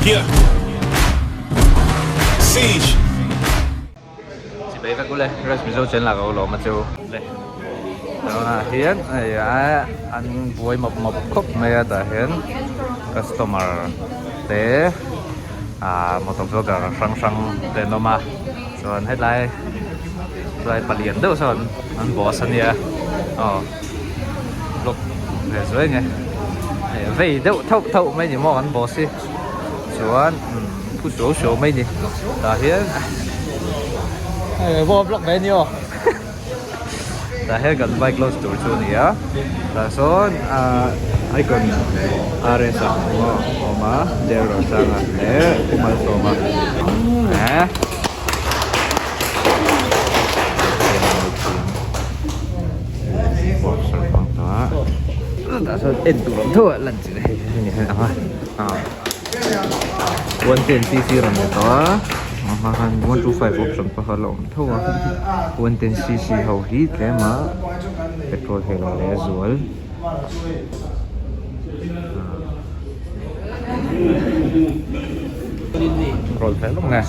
Yeah. Siege. Chibai vek ule Rest Mizo channel ah ka u lawm a chu le tunah hian hei a an buai mawp mawp khawp mai a tah hian customer te ah motor vlogger hrang hrang te an awm a chuan hetlai tlai palian deuh sawn an boss ania aw. Vlog ve zuai nge hei vei deuh thauh thauh mai ni maw an boss hi chuan umm phu suau suau mai ni tah hian hei vlog ve ni aw tah hian kan bike launch tur chu a ni a tah sawn ahh icon RS a awm a Lerlawsanga leh Pu Malsawma eh. En tur awm tho a lan chi hei hemi hian ang a 110 cc rawn ni tawh a a hma khan 125 option pawh kha la awm tho a 110 cc ho hi tlem a petrol heh lo leh zual. Rawl fel lawk nge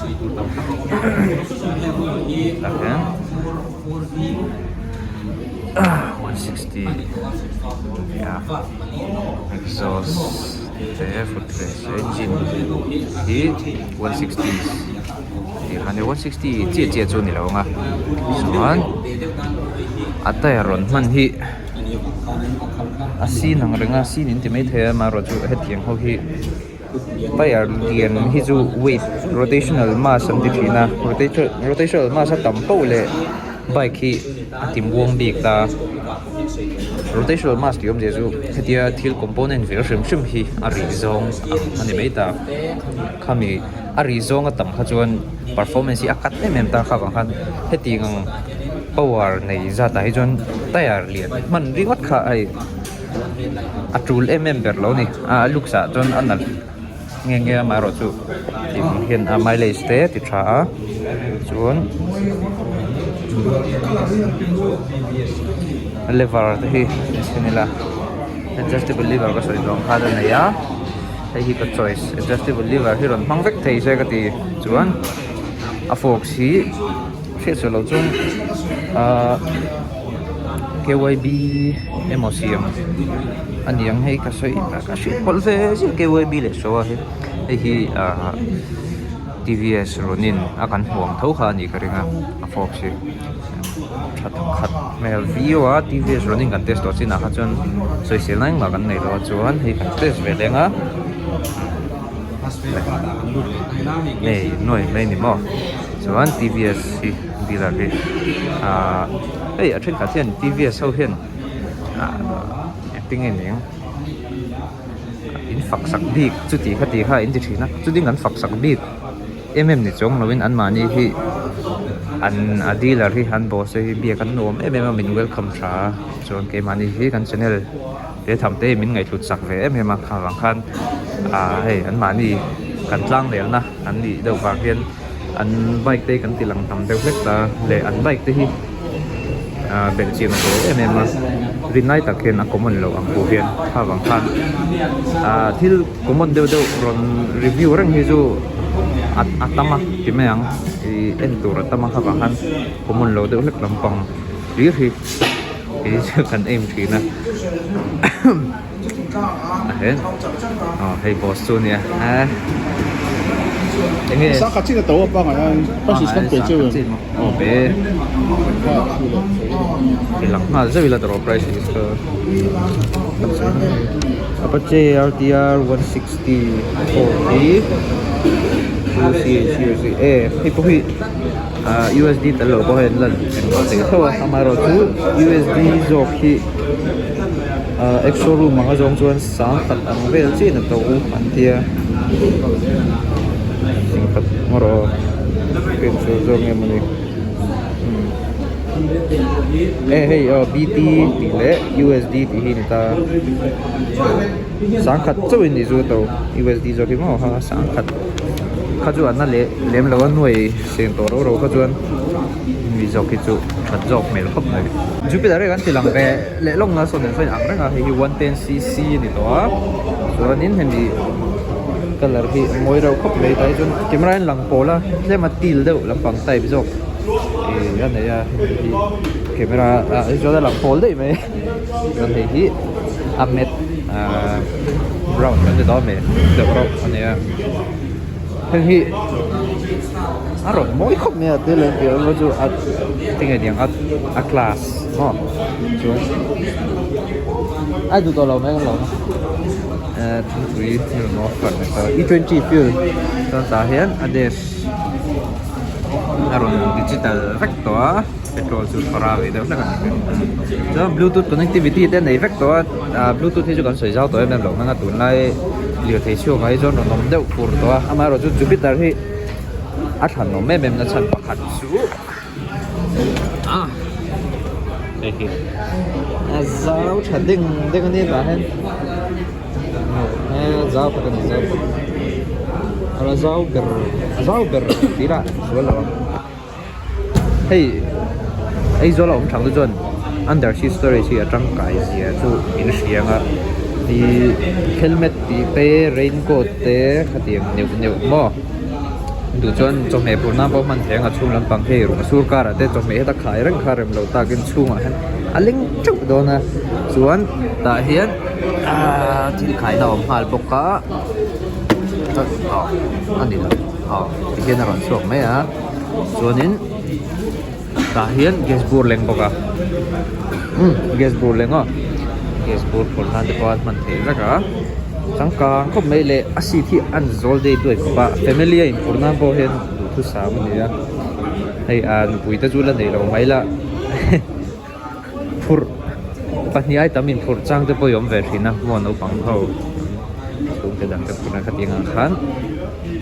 tah hian 160 nia exhaust te footrest engine hi 160 tih kha nia 160 chiah chiah chu a ni lo ang a chuan a tyre rawn hman hi. A sin ang reng a sin in ti mai thei a amaherawhchu hetiang ho hi tyre lian hi chu weight rotational mass an ti thin a rotational mass a tam poh leh bike hi a ti muang bik ta rotational mass tih awmzia chu hetia thil component ve hrim hrim hi a rih zawng ang a ni mai ta khami a rih zawng a tam kha chuan performance hi a cut em em ta kha vang khan hetiang ang. Power nei zatah hi chuan tyre lian hman ringawt kha hei a tul em em ber lo ni a looks ah chuan a nalh nge nge amaherawhchu tih ang hian a mileage te a ti tha a chuan lever te hi en ila adjustable lever ka sawi zawng khan a nei a hei hi ka choice adjustable lever hi rawn hmang vek thei se ka ti chuan a forks hi. Hriat sual loh chuan ahh KYB emaw siam a ni ang hei ka sawi ka hriat pawlh ve zia KYB leh saw a hi hei hi ahh TVS Ronin a kan hmuh ang tho kha a nih ka ring a a fork hi tha khat hmel viau a TVS Ronin kan test tawh chinah kha chuan sawisel na engmah kan nei lo a chuan hei kan test ve leng a. Nei nuai mai ni maw chuan TVS hi dealer hi ahh hei a thenkhat hian TVS ho hian ahh engtin nge ni ang in fak sak bik chuti kha ti kha in ti thin a chutin an fak sak bik em em ni chuang lovin anmahni hi an a dealer hi an boss te hi biak an nuam em em a min welcome tha a chuan keimahni hi kan channel. He tham te hi min ngaihhlut sak ve em em a kha vang khan ah hei an mahni kan tlang nelna an nih deuh vang hian an bike te hi kan ti lang tam deuh hlek ta leh an bike te hi ah belhchian a dawl em em a rin lai tak hian a common loh ang tur hian kha vang khan ah thil common deuh deuh rawn review reng hi chu a a tam a ti mai ang ih en tur a tam a kha vang khan common lo deuh hlek lampang hlir hi. Kei chu kan aim thin a aw hei boss chu ania eh enge Sangkhat chin a to a pangai a price kan pe cheu em aw pe ti lang nghal zeuh ila tawh price hi chu Apache RTR 160 hi 2CHUC e hei pawh hi. Ahh USD tel loh pawh hian lan englo thei tho a amaherawhchu USD zawk hi ahh ex showroom anga zawng chuan sangkhat ang vel chiah in a to an tia sangkhat erawh petrol zawk nge mawni eh hei aw BT tih leh USD tih hi a ni ta sangkhat chauh in ni chu a to USD zawk hi maw ha sangkhat. Kha chu an la leh lem lo a nuai seng tawh ro ro kha chuan mi zawk hi chu that zawk hmel khawp mai. Jupiter hi kan ti lang ve leh lawk na sawn an sawi ang reng a hei hi 110cc a ni tawh a chuanin hemi. Colour hi a mawi reuh khawp mai tah hi chuan camera in lang pawl a tlem a til deuh lampang type zawk ih a nei a hemi hi camera ah hi chuan a lang pawl daih mai chuan hei hi a matte ahh brown kan ti dawn a mi deuh reuh a ni a heng hi a rawn mawi khawp mai a tel ang tih erawh chu a tinge tiang a a class maw chuan a duh tawh lo mai ang lo. Eh thingpui hmel maw farh ta e twenty fuel chuan tah hian a dash a rawn digital vek tawh a petrol chu phara ve deuh hlek a ni chuan bluetooth connectivity te a nei vek tawh a ah bluetooth hi chu kan sawi zau tawh em em loh nang a tunlai lirthei chhuak ah hi chuan rawn awm deuh fur tawh a amaherawh chu jupiter hi a thlan awm em em na chhan pakhat chu. Hei hi a zau tha deng deng a nia tah hian a zau khat a ni zau khat a la zau ber a zau ber tih lah sual lo ang hei Aizawl a awm thang te chuan under seat storage hi a tangkai zia chu in hria ang a ih helmet tih te raincoat te khatiang neuh neuh maw. Duh chuan chawhmeh phur nan pawh hman thei ang a chhung lampang hei ruah sur karah te chawhmeh heta khai reng kha rem lo takin chhungah hian a leng teuh dawn a chuan tah hian ahh thil khaina a awm nghal bawk a a ni lo aw tihian a rawn chhuak mai a chuanin tah hian gas bur leng bawk a umm gas bur leng aw gas bur phur nan te pawh a hman theih vek a changkang khawp mai leh a seat hi an zawl dei duai khawp a family a inphur nan pawh hian duhthusam a ni a hei ah nupui te chu la nei lo mai la phurh pahnih ai tam inphurh chang te pawh hi awm ve thin a maw naupang ho chhungte dang te phurh nan khatiang ang khan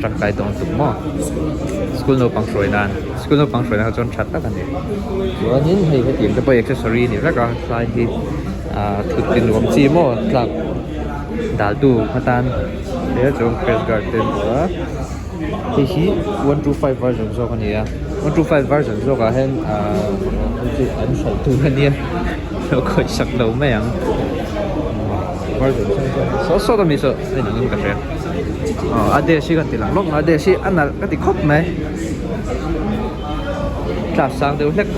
tangkai dawn tuk maw school naupang hruai nan school naupang hruai nan kha chuan tha tak a ni chuanin hei hetiang te pawh hi accessory a ni vek a tlai hi ah thut ti nuam chi maw tlak dal tu atan hle chuan crash guard te an vuah a hei hi 125 version zawk a ni a 125 version zawkah hian ahh hei chu an hralh tur a nia lo khawih sak lo mai ang version hrang hrang saw sawt a mi saw a inang in ka hria aw a dash hi ka ti lang lawk a dash hi a nalh ka ti khawp mai class sang deuh hlek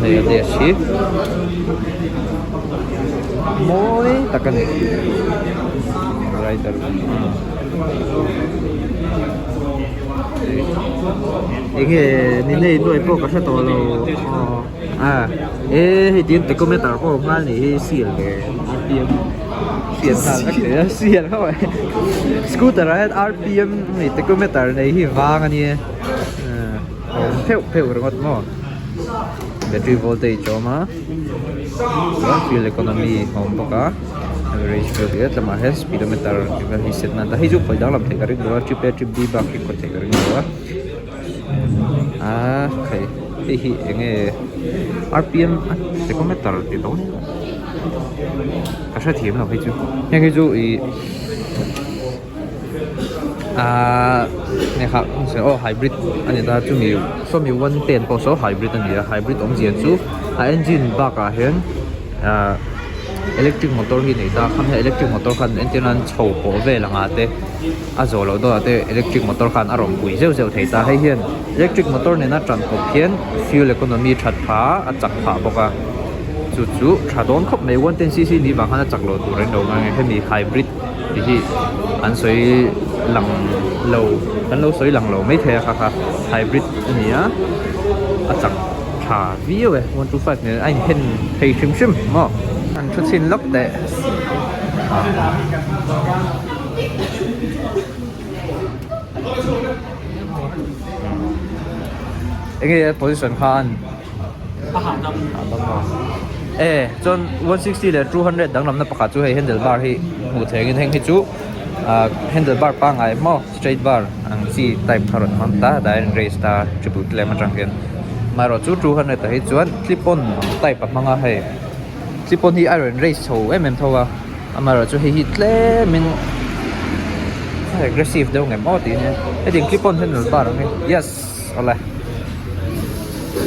hei a dash hi mawi tak a ni rider. Enge ni nei nuai pawh ka hre tawh lo aw a e hei tin tachometer pawh a awm nghal nih hi seal ve rpm hriat nghal vek thei a seal ho e scooter ah hian rpm hei tachometer nei hi vang a nia a awm pheuh pheuh ringawt maw battery voltage a awm a chuan fuel economy a awm bawk a. Average fuel tih lamah hian speedometer tih vel hi set nan hei chu khawi danglam theih ka ring lo a trip a trip b bak hi khawi theih ka ring lo a ah khai hei hi eng nge rpm a tachometer tih dawn ka hrethiam lo hei chu heng hi chu ih ahh nge kha aw hybrid a ni ta chumi sawmi 110 pawh saw hybrid a ni a hybrid awmzia chu a engine bakah hian ahh electric motor hi nei ta kham hian electric motor khan entir nan chho pawh vel anga te a zawh loh dawt ah te electric motor khan a rawn pui zeuh zeuh thei ta hei hian electric motor nena tan kawp hian fuel economy that phah a chak phah bawk a chu chu tha dawn khawp mai 110 cc nih vang khan a chak loh tur a inlo ngai hemi hybrid. Tih hi an sawi lang lo kan lo sawi lang lo maithei a kha kha hybrid a ni a a chak tha viau e 125 nen a inhen thei hrim hrim maw an thu chhin lawk teh. Enge a position kha an A hahdam. Hahdam maw? E chuan 160 leh 200 danglamna pakhat chu hei handle bar hi hmuh theih angin heng hi chu ah handle bar pangngai maw straight bar ang chi type kha rawn hmang ta direct race ta triple clamp atang hian amaherawh chu 200 ah hi chuan clip on ang type a hmang a hei clip on hi a rawn race chho em em tho a amaherawh chu hei hi tlem in a aggressive deuh ngem aw tih hi hetiang clip on handle bar ang hi yes. Awle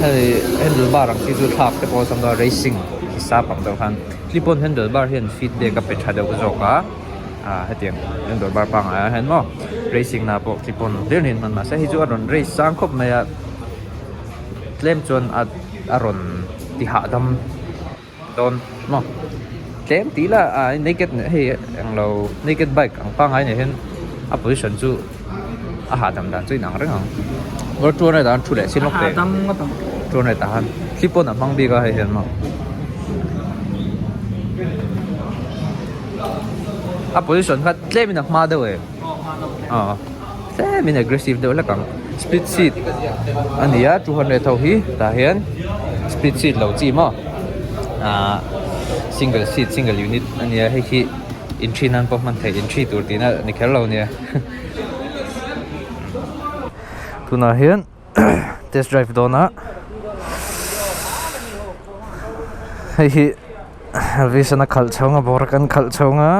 hei handle bar ang chi chu thlak te pawh a awm a racing hisap ang deuh khan clip on handle bar hian feedback a pe tha deuh zawk a. ah hetiang handle bar pangngai ah hian maw racing na pawh clip on hlir niin hman mahse hei chu a rawn race sang khawp mai a tlem chuan a a rawn ti hahdam dawn maw tlem tih lah ah naked hei englo naked bike ang pangngai nen hian a position chu a hahdam dan chu inang reng ang or 200 ah thu leh chin lawk teh 200 ah khan clip on a hmang bik a hei hian maw a position kha tlem in a hma deuh e aw tlem in aggressive deuh hlek ang split seat a ni a 200 ho hi tah hian split seat lo chi maw ahh single seat single unit a nia hei hi intri nan pawh hman theih intri tur tihna ni kher lo a nia tunah hian test drive dawn a hei hi Elvis-an a khalh chhawng a bawr kan khalh chhawng a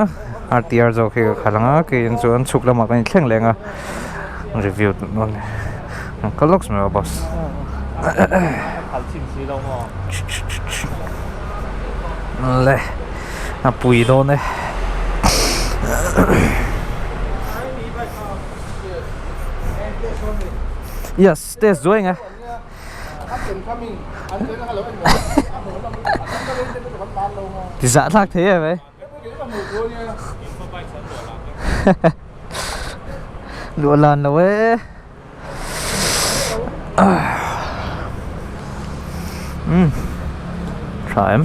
R_T_R zawk hi ka khalh ang a keiin chuan chhuk lamah kan inthleng leng a review duh dawn a ni ka lawk mai a boss le a pui dawn e. Yes test zuai ang e. Ti zah thlak thei em e. Luah lan lo e. Umm tha em.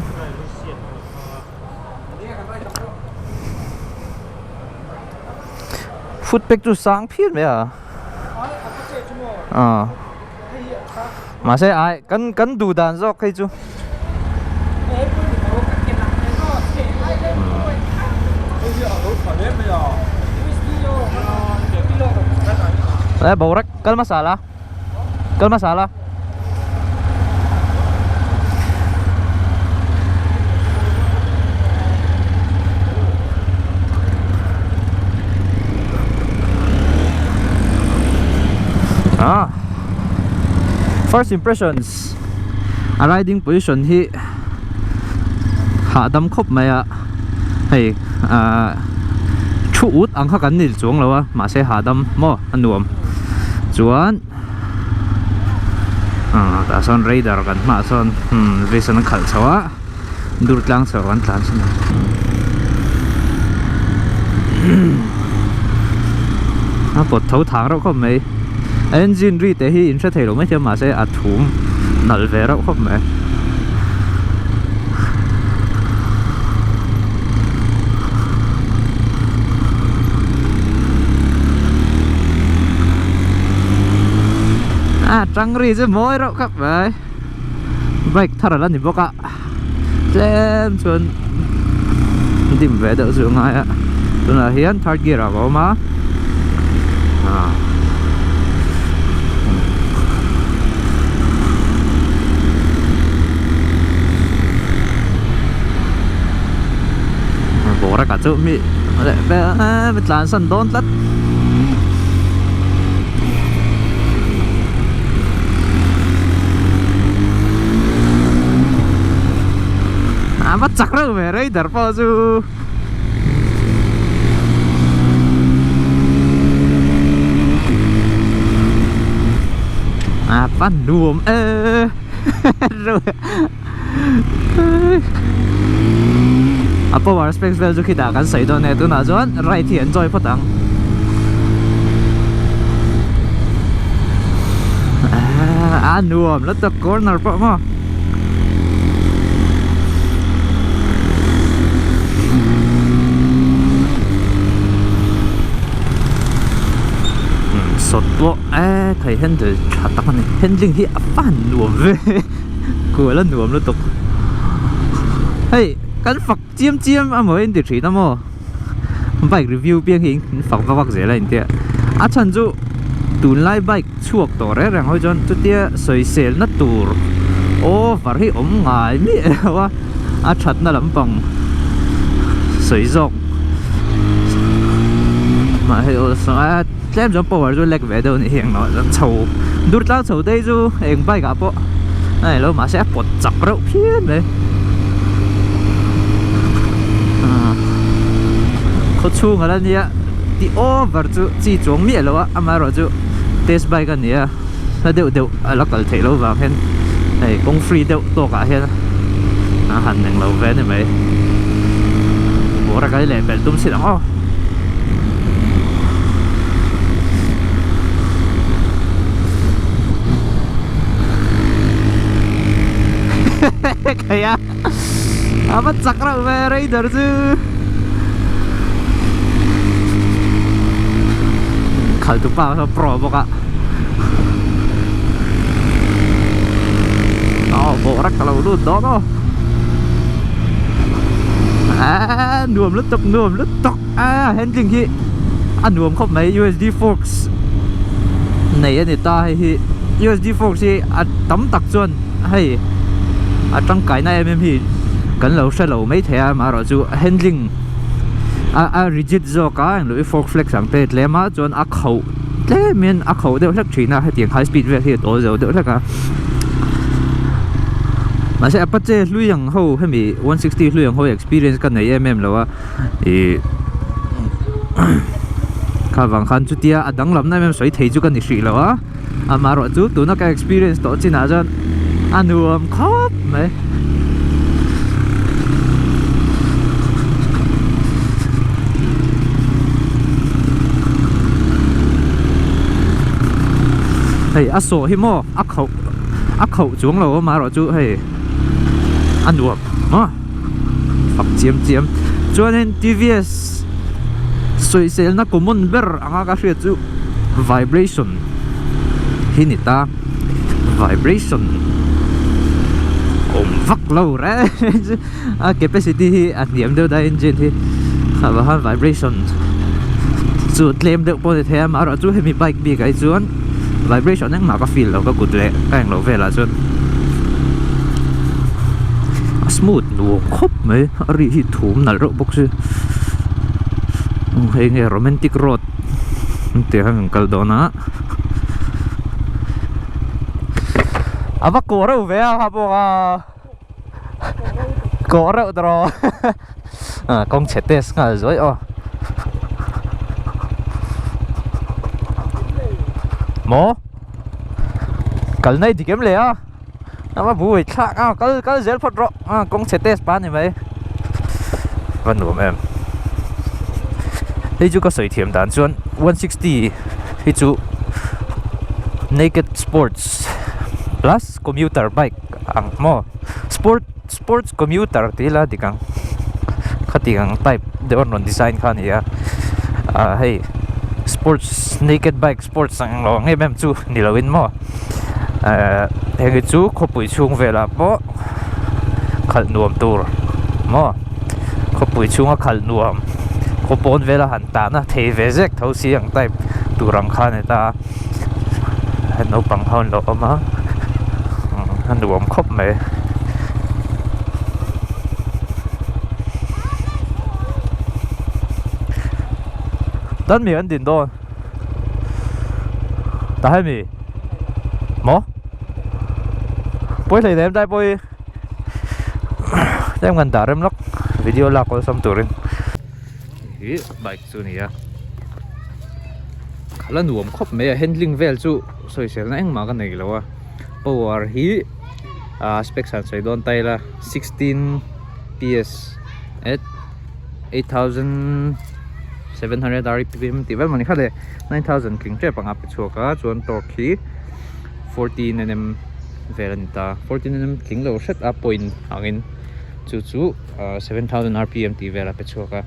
Footpack chu sang phian mai a. Aw. Mahse ai kan kan duh dan zawk hei chu. Eh borak kal hmasa la kal hmasa la. Ah first impressions a riding position hi hahdam khawp mai a hei ah thu ut ang kha kan ni chuang lo a mahse hahdam maw a nuam chuan ah tah sawn radar kan hmaah sawn hmm vision a khalh chho a dur tlang chho kan tlan chhin a a pawt tho thang reuh khawp mai a engine ri te hi in hre thei lo maithei a mahse a thum nalh ve reuh khawp mai. A tang ri chu mawi reuh khawp mai bike thar a la ni bawk a tlem chuan dim ve deuh chu a ngai a tunah hian third gear ah ka awm a ah. Borak ah chu mi mi tlan san dawn tlat. A va chak reuh ve rider pawh chu. A va nuam e A power specs vel chu khitah kan sawi dawn e tunah chuan ride hi an chawi phawt ang. A nuam lutuk corner pawh maw. Sawt pawh e thei handle tha tak a ni handling hi a fan nuam ve kual a nuam lutuk hei kan fak chiam chiam amaw in ti thin a maw bike review piang hi in fak vak vak zel a intia a chhan chu tunlai bike chhuak tawh reng reng ho chuan chutia sawisel na tur over hi awm ngai miah lo a a thatna lampang sawi zawk mah hei awlsam a tlem chuan power chu lek ve deuh a ni hi englo chuan chho dur tlang chho te hi chu eng bike ah pawh a ni lo mahse a pawt chak reuh phian mai. Khawchhung ala nia ti over chu chi chuang miah lo a amaherawh chu test bike a ni a hla deuh deuh a la kal theih loh vang hian hei kawng free deuh tawk ah hian a han eng lo ve a ni mai bawr a kal leh belh tum sin ang aw. Khaia a va chak reuh ve raider chu khalh tu pa saw pro bawk a aw bawra ka lo lut dawn aw aaa nuam lutuk nuam lutuk a handling hi a nuam khawp mai U_S_D forks nei a ni ta hei hi U_S_D forks hi a tam tak chuan. Hei a tangkaina em em hi kan lo hre lo mai thei a amaherawhchu handling a a rigid zawk a englo i fork flex ang te tlem a chuan a khauh tlem in a khauh deuh hlek thin a hetiang high speed vel hi a tawl zo deuh hlek a mahse apache hlui ang ho hemi 160 hlui ang ho experience ka nei em em lo a ih kha vang khan chutia a danglamna em em sawi thei chu ka ni hrih lo a. Amaherawhchu tuna ka experience tawh chinah chuan a nuam khawp mai. Hei a sawh hi maw a khauh a khauh chuang lo amaherawhchu hei a nuam maw fak chiam chiam chuanin T_V_S sawiselna common ber anga ka hriat chu. Vibration hi ni ta vibration awm vak lo reng a capacity hi a hniam deuh ta engine hi ah khan vibration chu tlem deuh pawh a ni thei a amaherawhchu hemi bike bik ah hi chuan vibration engmah ka feel lo ka kut leh ka englo velah chuan a smooth nuam khawp mai a ri hi thum nalh reuh bawk si hei nge romantic road. Hetiang hian kan kal dawn a a va kawh reuh ve a kha pawh kha kawh reuh tawh rawh kawng chhe test nghal zuai aw maw kal na i dik em le a a va buai thlak a kal kal zel phawt rawh a kawng chhe test pa ni mai va nuam em hei chu ka sawi thiam dan chuan 160 hi chu naked sports plus commuter bike ang maw sport sports commuter tih ila dik ang khati ang type deuh an rawn design kha a ni a ah hei sports naked bike sports ang lo ang em em chu ni lo in maw ehh heng hi chu khawpui chhung velah pawh khalh nuam tur maw khawpui chhunga khalh nuam khaw pawn vela han tahna thei ve zek tho si ang type tur ang kha a ni ta a naupang ho an lo awm a a nuam khawp mai. Tan mi an din dawn. Ta hemi maw pawi hlei nem dai pawi tlem kan dah rem lawk video lak awlsam turin hi bike chu a ni a khala nuam khawp mai a handling vel chu sawiselna engmah ka nei lo a power hi ah specs han sawi dawn ta ila 16 P_S at 8000. 700 rpm tih vel mawni kha le 9000 tling tep anga pe chhuak a chuan torque hi 14 nm vel a ni ta 14 nm tling lo hret a point angin chu chu 7000 rpm tih vel a pe chhuak a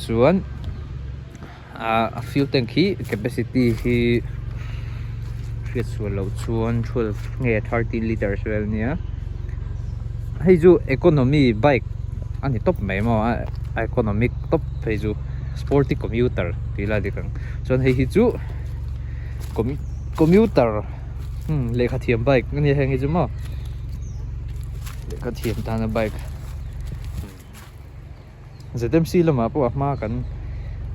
chuan a fuel tank hi capacity hi hriat sual loh chuan 12 nge 13 liters vel a nia hei chu economy bike a ni tawp mai maw a economic tawp phei chu sporty commuter tih lai dik ang chuan hei hi chu commuter lehkha thiam bike a nia heng hi chu maw lehkha thiam tana bike Z_M_C lamah pawh a hma kan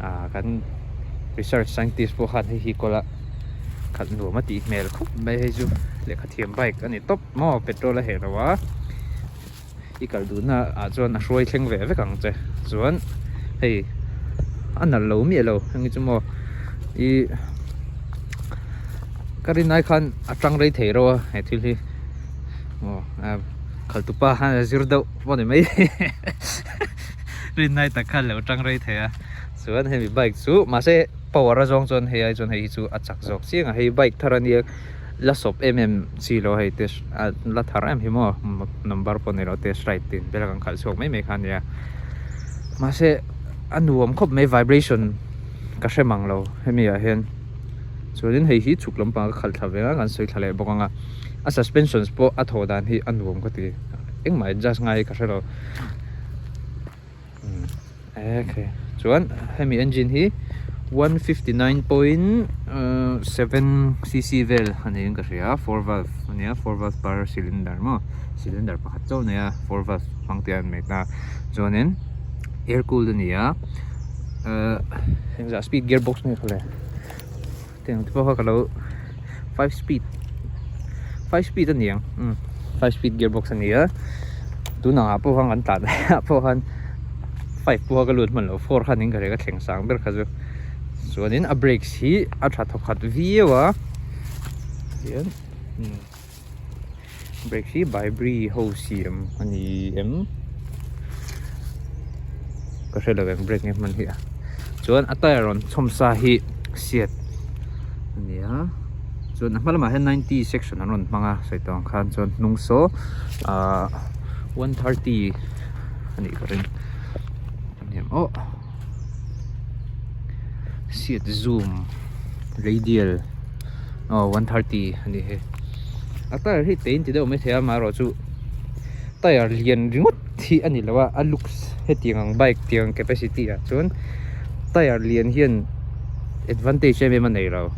ah kan research scientist pawh khan hei hi kawl a khalh nuam a tih hmel khawp mai hei chu lehkha thiam bike a ni tawp maw petrol a heh lo a. I kal duhna ah chuan a hruai thleng ve vek ang che chuan hei a nalh lo miah lo heng hi chu maw ih ka rin ai khan a tang rei thei reuh a he thil hi aw khalh tupa khan a zir deuh pawh a ni mai rin ai tak khan a lo tang rei thei a chuan hemi bike chu mahse power a zawng chuan hei ai chuan hei hi chu a chak zawk chiang a hei bike thar a nia la sawp em em chi lo hei test a la thar em hi maw number pawh ni lo test ride tih vel kan khalh chhuak mai mai kha a nia mahse a nuam khawp mai vibration ka hre mang lo hemi ah hian chuanin hei hi chhuk lampang ka khalh thla ve a kan sawi thla leh bawk ang a a suspensions pawh a thawh dan hi a nuam ka ti engmah adjust ngai hi ka hre lo. Okay chuan hemi engine hi 159.7 cc vel a niin ka hria four valve a nia four valve per cylinder maw cylinder pakhat chauh a nei a four valve hmang te a an make a chuanin air cooled a ni a ahh engzah speed gear box nge kha le tiang te pawh kha ka lo five speed five speed a ni ang umm five speed gear box a ni a tunah ah pawh khan kan tlan ah pawh khan five pawh ka lut hman lo four khan in ka rek a thleng sang ber kha chu chuanin a brakes hi a tha thawk khat viau a tihian umm brake hi baibri ho siam a ni em ka hre lo eng brake nge hman hi a chuan a tyre rawn chhawm sa hi seat a ni a chuan a hma lamah hian ninety section an rawn hmang a sawi tawh ang khan chuan hnung saw ahh 130 a nih ka ring aw seat zoom radial aw 130 a nih hi a tyre hi te in ti deuh maithei a amaherawhchu tyre lian ringawt hi a ni lo a a looks hetiang ang bike tiang capacity ah chuan tyre lian hian advantage em em a nei lo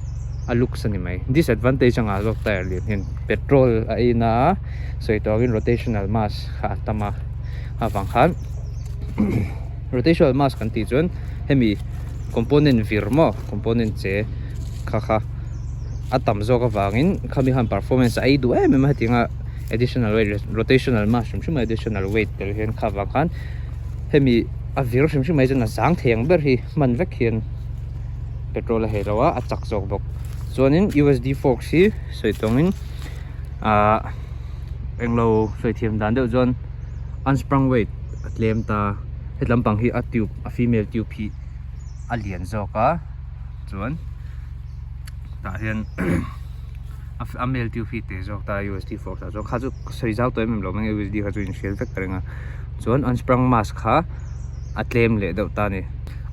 a looks a ni mai disadvantage a ngah zawk tyre lian hian petrol a ei na a sawi tawh angin rotational mass kha a tam a avang khan rotational mass kan tih chuan hemi component vir maw component che kha kha a tam zawk avangin khami khan performance a ei duh em em a hetiang a additional weight rotational mass hrim hrim a additional weight tel hian kha vang khan hemi a vir hrim hrim mai chuan a zang thei ang ber hi hman vek hian petrol a heh lo a a chak zawk bawk chuanin U_S_D forks hi sawi tawngin ahh englo sawi thiam dan deuh chuan unsprung weight a tlem ta hetlam pang hi a tube a female tube hi a lian zawk a chuan tah hian a male tube hi te zawk ta U_S_D forks ah chuan kha chu ka sawi zau tawh em em lo mai U_S_D kha chu in hriat vek ka ring a chuan unsprung mass kha a tlem leh deuh ta a ni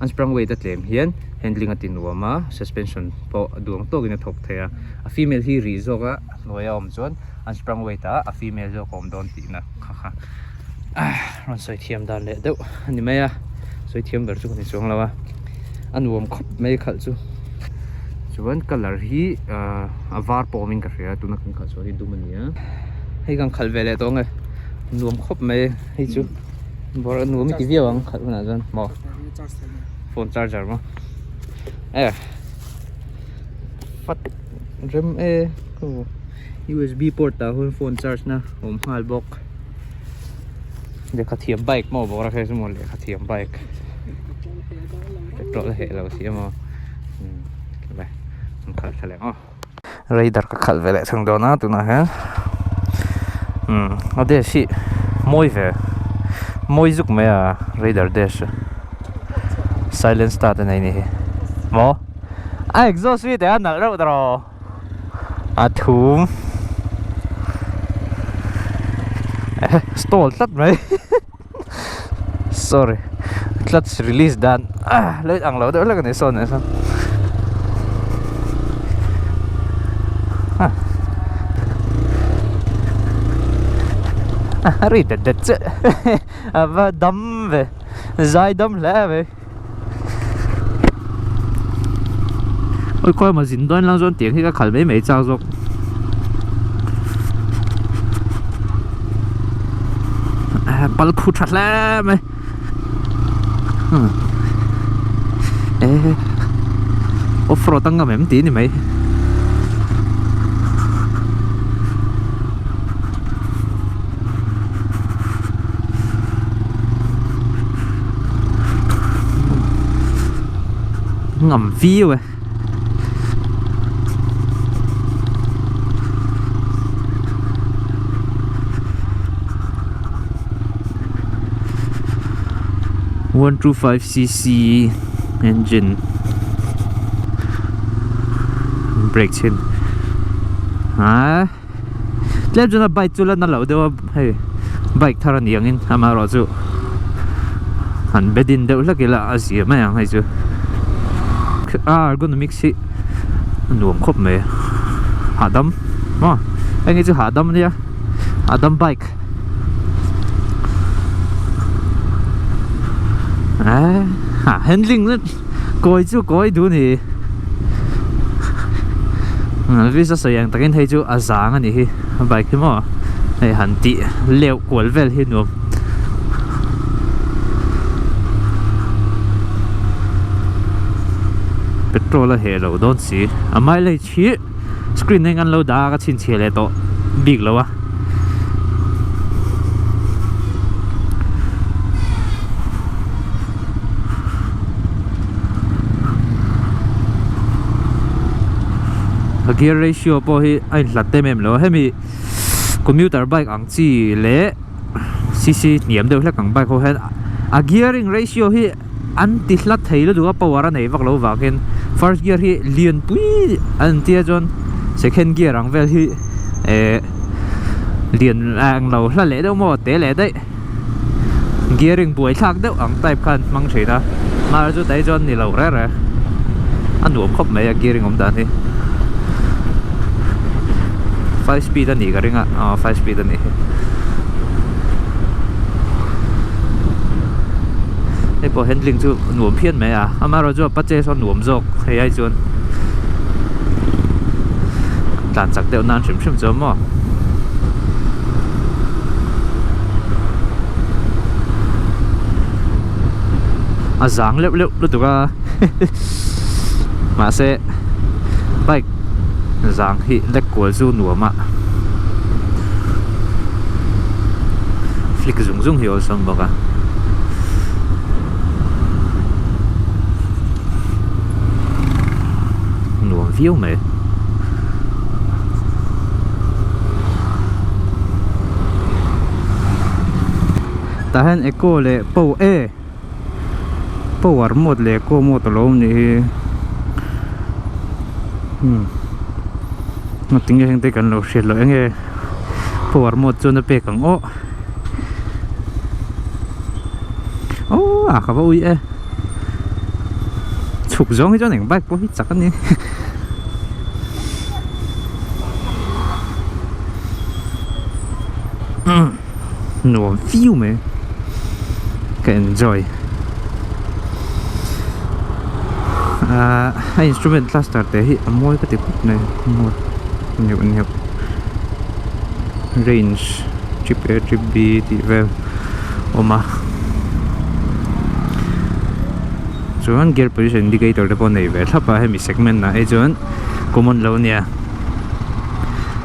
unsprung weight a tlem hian handling a ti nuam a suspension pawh a duang tawkin a thawk thei a a female hi rih zawk a a hnuai a awm chuan unsprung weight ah a female zawk a awm dawn tihna kha kha rawn sawi thiam dan leh deuh a ni mai a sawi thiam ber chu ka ni chuang lo a a nuam khawp mai khalh chu chuan colour hi ahh a var pawh awmin ka hria tuna kan khalh chhuah hi dum a ni a hei kan khalh ve leh tawh ang e nuam khawp mai hei chu bawr a nuam i ti viau ang khalh hunah chuan maw phone charger maw e fat rem e U_S_B port ah hian phone charge na awm nghal bawk. Lehkha thiam bike maw bawr a hre chu maw lehkha thiam bike petrol a heh lo si emaw umm an khalh thla leh ang aw raider ka khalh ve leh thung dawn a tunah hian umm a dash hi mawi ve mawi zuk mai a raider dash silent start a nei a ni hi maw a exhaust hi teh a nalh reuh tawh. A thum stall tlat mai sorry clutch release dan lo in ang lo deuh hlek a ni sawn ah sawn a ri det det chiah a va dam ve zai dam hle mai. Oi khawi maw zin dawn lang chuan tiang hi ka khalh mai mai chak zawk pal khu tha hle mai off road a ngam em tih a ni mai. Ngam viau e. 125 cc engine brake chhin ah tlem chuan a bike chu la na loh deuh a hei bike thar a ni angin amaherawhchu han bedin deuh hlek ila a zia mai ang hei chu a ergonomics hi a nuam khawp mai hahdam maw heng hi chu hahdam a nia hahdam bike ah handling kawi chu kawi duh a ni visa sawi ang takin hei chu a zang a nih hi a bike hi maw hei han tih leuh kual vel hi nuam petrol a heh loh dawn si a mileage hi screen eng an lo dah a ka chhinchhiah leh tawh bik lo a. A gear ratio pawh hi a inhlat em em lo a hemi commuter bike ang chi leh cc hniam deuh hlek ang bike ho hian a gearing ratio hi an ti hlat thei lutuk a power a nei vak lo vang hian first gear hi lian pui an tia chuan second gear ang vel hi eh lian ang lo hla leh deuh maw te leh daih gearing buai thlak deuh ang type khan hmang thin a mahse chu tai chuan ni lo reng reng a nuam khawp mai a gearing awm dan hi five speed a nih ka ring a aw five speed a nih hi. Hei pawh handling chu nuam phian mai a amaherawhchu a pache sawn nuam zawk hei ai chuan tlan chak deuh nan hrim hrim chuan maw. A zang leuh leuh lutuk a mahse bike zang hi lek kual chu nuam a flick zung zung hi awlsam bawk a. Nuam viau mai. Tah hian eco leh po e power mode leh eco mode a lo awm nih hi umm ngatinge heng te kan lo hriat loh eng nge power mode chuan a pek ang aw. Aww a ka va ui e chhuk zawng hi chuan eng bike pawh hi chak a ni nuam fiu mai ka enjoy ah a instrument cluster te hi a mawi ka ti khawp mai mawi neuh neuh range. Trip A trip B tih vel awm a chuan gear position indicator te pawh nei ve thlap a hemi segment ah hi chuan common lo ania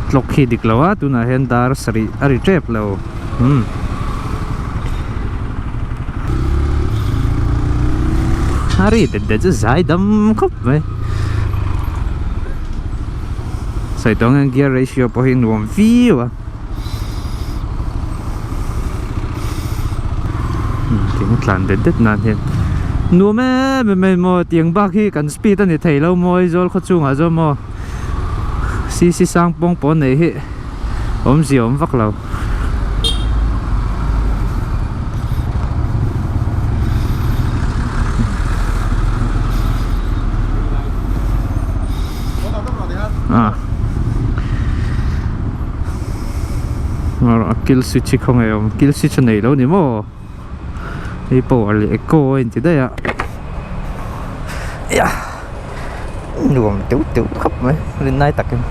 clock hi dik lo a tunah hian dar sarih a ri tep lo umm a ri det det chu zai dam khawp mai sawi tawng hian gear ratio pawh hi nuam viau a. Thing tlan det det nan hian nuam em em mai maw tiang bak hi kan speed a ni thei lo maw Aizawl khaw chungah zawk maw cc sang pawng pawh nei hi awmzia awm vak lo. A kill switch hi khawnge awm kill switch a nei lo ni maw hei power leh eco a inti daih a yah nuam teuh teuh khawp mai rinai takin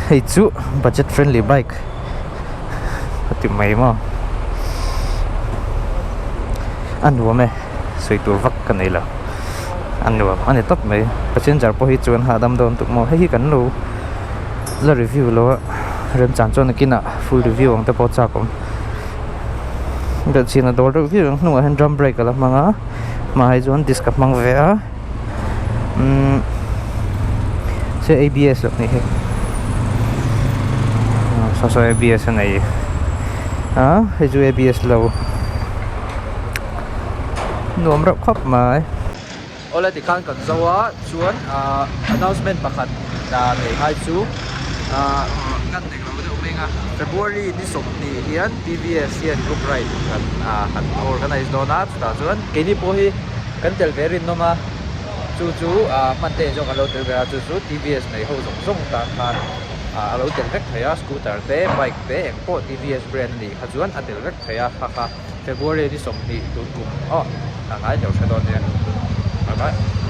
hei chu budget friendly bike a ti mai maw a nuam e sawi tur vak ka nei lo a nuam a ni tawp mai passenger pawh hi chuan hahdam dawn tuk maw hei hi kan lo. La review lo a remchang chuan nakinah full review ang te pawh chak awm. Belhchian a dawl reuh viau ang hnungah hian drum brake a la hmang a hmaah hi chuan disc a hmang ve a umm se abs loh nih hi saw saw abs a nei a hei chu abs lo nuam reuh khawp mai. Awle tikhan kan zo a chuan ahh announcement pakhat nei ngai chu ahh kan nei lo deuh meng a February ni sawmhnih hian TVS hian group ride kan ahh kan organize dawn a chutah chuan keini pawh hi kan tel ve rinawm a chu chu ahh hman te zawng an lo tel ve a chu chu TVS nei ho zawng zawng tan khan ahh a lo tel vek thei a scooter te bike te eng pawh TVS brand a nih kha chuan a tel vek thei a kha kha. February ni 20 tun kum aw a ngai deuh hre dawn nia. Bye bye.